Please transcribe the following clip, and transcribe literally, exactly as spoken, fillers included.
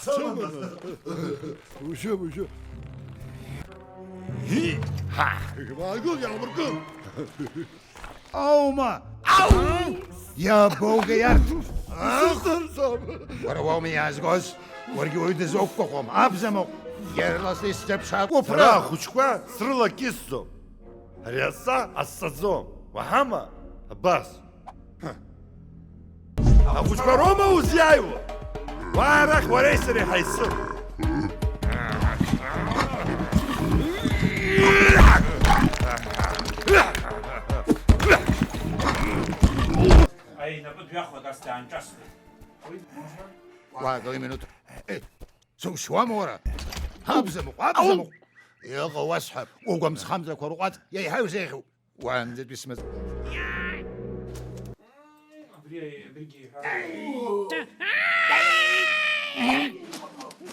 Сыманы. Ушьы, ушьы. Ҳа! Иаамыркын, иаамыркын. Аума! Ау! Иабоугеи арҭ? Исыздырӡом. Уара уоума иаазгоз? Уаргьы уаҩы дызуқәгәыӷуам, абзамыҟә! Ирласны исзыԥшаауп. Сара ахәыҷқәа срылакьысӡом. Ари адҵа ҟасҵаӡом. Уаҳама? Абас. Ахәыҷқәа роума узиааиуа? Уа арахь уареи сареи ҳаицым. Аи, инапы дҩахоит, ас даанҿасуеит. Уаагыл, иминуҭ. Э, сушьуама уара? Абзамыҟә, абзамыҟә! Иҟоу уасҳәап, угәамҵхамҵрақәа рҟәаҵ, иаҳа иузеиӷьуп. Уаанӡатәи смыӡ. Абри, абригьы иҳәа.